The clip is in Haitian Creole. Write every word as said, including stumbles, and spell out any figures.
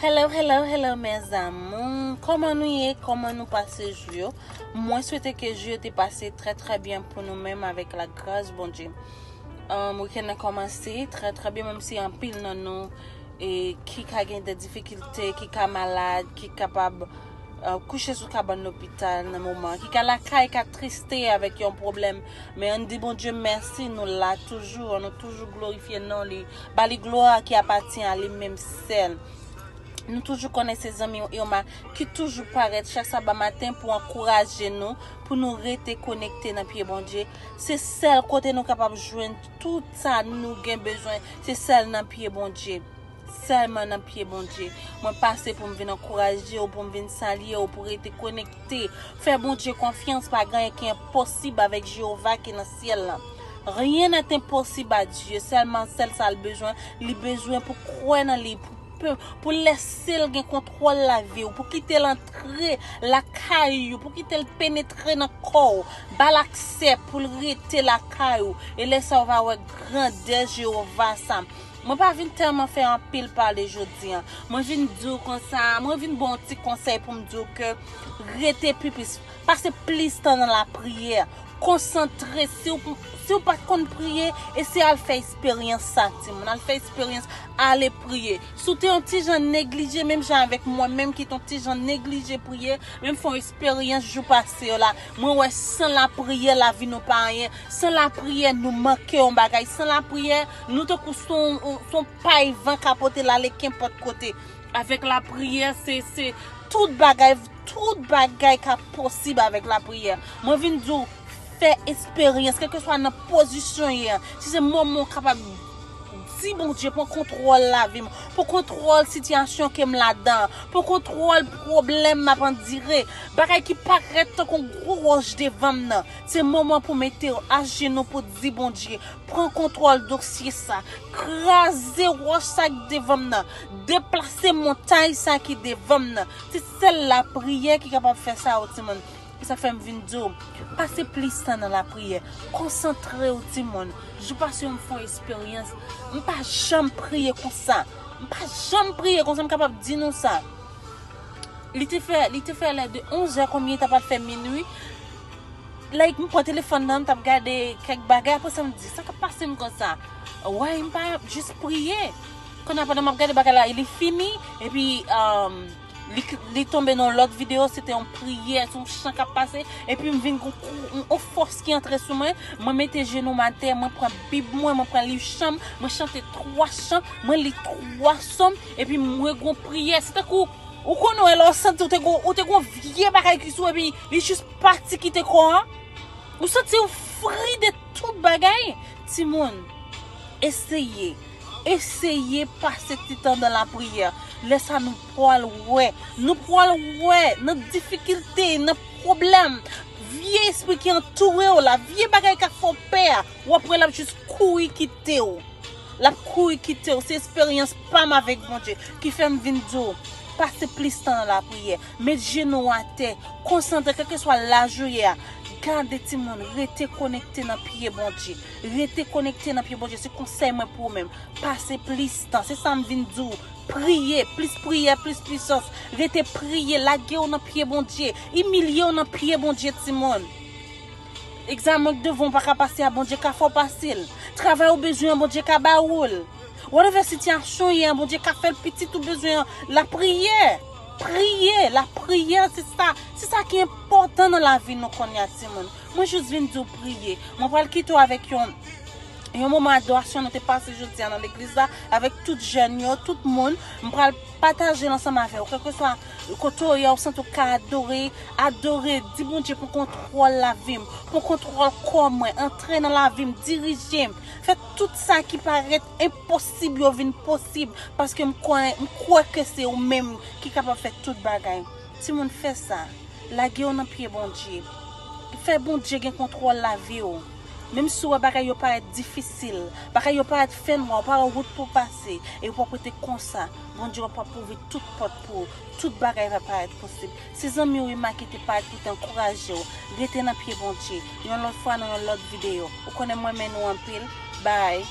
Hello, hello, hello, mes amours. Kòman nou ye? Kòman nou pase jou yo? Mwen swete ke jou yo te pase trè, trè byen pou nou menm avèk la gras Bondye. Um, weekend nan kòmanse trè, trè byen, menm si anpil nan nou e ki ka gen de difikilte, ki ka malad, ki kapab uh, kouche sou kabann lopital nan moman, ki ka lakay, ka triste avèk yon pwoblèm. Men ann di Bondye mèsi, nou la toujou, ann nou toujou glorifye non li, ba li glwa ki apatyen a li menm sèl. Nou toujou konnen se zanmi Irma ki toujou parèt chak saba maten pou ankouraje nou, pou nou rete konekte nan pye Bondye. Se sèl kote nou kapab jwenn tout sa nou gen bezwen, se sèl nan pye Bondye. Sèlman nan pye Bondye. Mwen pase pou m vin ankouraje w, pou m vin salye w, pou rete konekte. Fè Bondye konfyans, pa gen anyen ki enposib avèk Jewova ki nan syèl la. Rien n'est impossible à Dieu. Sèlman sèl sa l bezwen, li bezwen pou kwè nan li, pou, pou, pou lèse l gen kontwòl lavi w, pou kite l antre lakay ou, pou kite l penetre nan kò w, ba l aksè pou l rete lakay ou. E lè sa w va wè grandè Jewova sa. Mwen pa vin tèlman fè anpil pale jodi a. Mwen vin di w konsa, mwen vin ba w ti konsèy pou m di w ke rete pi plis, pase plis tan nan lapriyè. Konsantre, si w, si w pa t konn priye, eseye al fè eksperyans sa, timoun. Al fè eksperyans, ale priye. Si w te yon ti jan neglije, menm jan avèk mwen menm ki te yon ti jan neglije priye, menm fè yon eksperyans jou pase yo la, mwen wè san lapriyè, lavi nou pa anyen. San lapriyè, nou manke yon bagay. San lapriyè, nou tankou se yon, se yon pay van ka pote l ale kenpòt kote. Avèk lapriyè, se, se tout bagay, tout bagay ka posib avèk lapriyè. Mwen vin di w, fè eksperyans, kèlkeswa nan pozisyon w ye a. Si se moman w kapab di Bondye, pran kontwòl lavi m, pran kontwòl sitiyasyon ke m ladan, pran kontwòl pwoblèm m ap andire, bagay ki parèt tankou yon gwo wòch devan m nan. Se moman pou mete w ajenou pou di Bondye, pran kontwòl dosye sa, kraze wòch sa ki devan m nan, deplase montay sa ki devan m nan. Se sèl lapriyè ki kapab fè sa, o timoun. E sa fè m vin di w, pase plis tan nan lapriyè. Konsantre w, timoun. Jou pase yo m fè yon eksperyans. M pa janm priye konsa. M pa janm priye konsa, m kapab di nou sa. Li te fè, li te fè lè de onzè konbyen, ta pral fè minui. Like, m pran telefòn nan, m t ap gade kèk bagay, apre sa m di, sa k ap pase m konsa? Why m pa jis priye? Kounye a pandan m ap gade bagay la, li fini, epi, um, li, li tonbe nan lòt videyo, se te yon priyè, se yon chan k ap pase, epi m vin gon kou, yon, yon fòs ki antre sou mwen, mwen mete jenou m atè, mwen pran bib mwen, mwen pran liv chan m, mwen chante twa chan, mwen li twa sòm, epi mwen gon priyè, se tankou, ou konnen wè lè w santi w te gon, ou te gon vye bagay ki sou, epi li jis pati kite kò an, ou santi w fri de tout bagay, timoun, eseye. Eseye pase ti tan nan lapriyè. Lè sa nou pral wè. Nou pral wè nan difikilte, nan pwoblèm. Vye espri ki antoure w la, vye bagay k ap fè w pè a, w ap wè l ap jis kouri kite w. L ap kouri kite w. Se esperyans pa m avèk Bondye ki fè m vin di w, pase plis tan nan lapriyè. Met jenou w atè. Konsantre, kèlkeswa laj ou ye a. Gade timoun, rete konekte nan pye Bondye. Rete konekte nan pye Bondye. Se konsèy mwen pou ou menm. Pase plis tan. Se sa m vin di w. Priye, plis priyè, plis pwisans. Rete priye, lage w nan pye Bondye. Imilye w nan pye Bondye, timoun. Egzamen k devan w pa ka pase a, Bondye ka fè w pase l. Travay ou bezwen an, Bondye ka ba ou l. Whatever sitiyasyon w ye an, Bondye ka fè l. Pitit ou bezwen an, lapriyè. Priye, lapriyè, se sa, se sa ki enpòtan nan lavi nou kounye a, timoun. Mwen jis vin di w priye. Mwen pral kite w avèk yon, yon moman adorasyon nou te pase jodi a nan legliz la, avèk tout jèn yo, tout moun. Mwen pral pataje l ansanm avè w. Kèlkeswa kote w ye a, ou santi w ka adore, adore, di Bondye pran kontwòl lavi m, pran kontwòl kò mwen, antre nan lavi m, dirije m. Fè tout sa ki parèt enposib yo vin posib, paske m kwè, m kwè ke se ou menm ki kapab fè tout bagay. Timoun, fè sa. Lage w nan pye Bondye. Fè Bondye gen kontwòl lavi w. Menm si w wè bagay yo parèt difisil, bagay yo parèt fènwa, ou pa wè wout pou w pase, e w ap rete konsa, Bondye ap, ap ouvri tout pòt pou ou. Tout bagay va parèt posib. Se zanmi w Irma ki te parèt pou te ankouraje w. Rete nan pye Bondye. Yon lòt fwa nan yon lòt videyo. Ou konnen m renmen nou anpil. Bye.